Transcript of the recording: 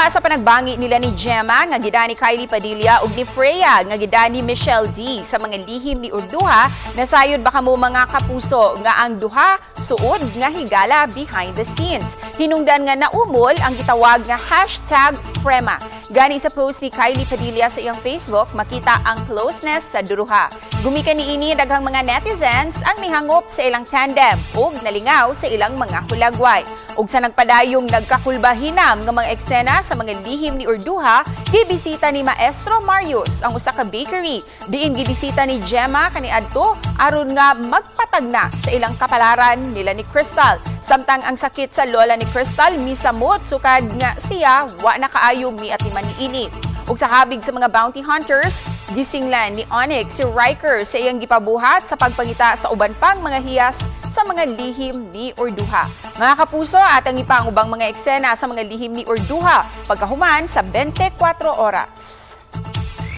Sa panagbangi nila ni Gemma nga gida ni Kylie Padilla ug ni Freya nga gida ni Michelle Dee sa mga lihim ni Urduja, nasayod ba kamo, mga kapuso, nga ang duha suod nga higala behind the scenes? Hinungdan nga naumol ang gitawag nga #Frema. Gani sa post ni Kylie Padilla sa iyang Facebook, makita ang closeness sa duruha. Gumikan niini daghang mga netizens ang mihangop sa ilang tandem ug nalingaw sa ilang mga hulagway. Ug sa nagpadayong nagkakulbahinam nga mga eksena sa mga lihim ni Urduja, gibisita ni Maestro Marius ang usa ka bakery diin gibisita ni Gemma kaniadto aron nga magpatagna sa ilang kapalaran nila ni Crystal. Samtang ang sakit sa lola ni Crystal misamot sukad nga siya wa na kaayo miatiman niini. Ug sa habig sa mga bounty hunters, gisinglan ni Onyx si Riker sa iyang gipabuhat sa pagpangita sa uban pang mga hiyas sa mga lihim ni Urduja. Mga kapuso, at ang ipang ubang mga eksena sa mga lihim ni Urduja pagkahuman sa 24 Oras.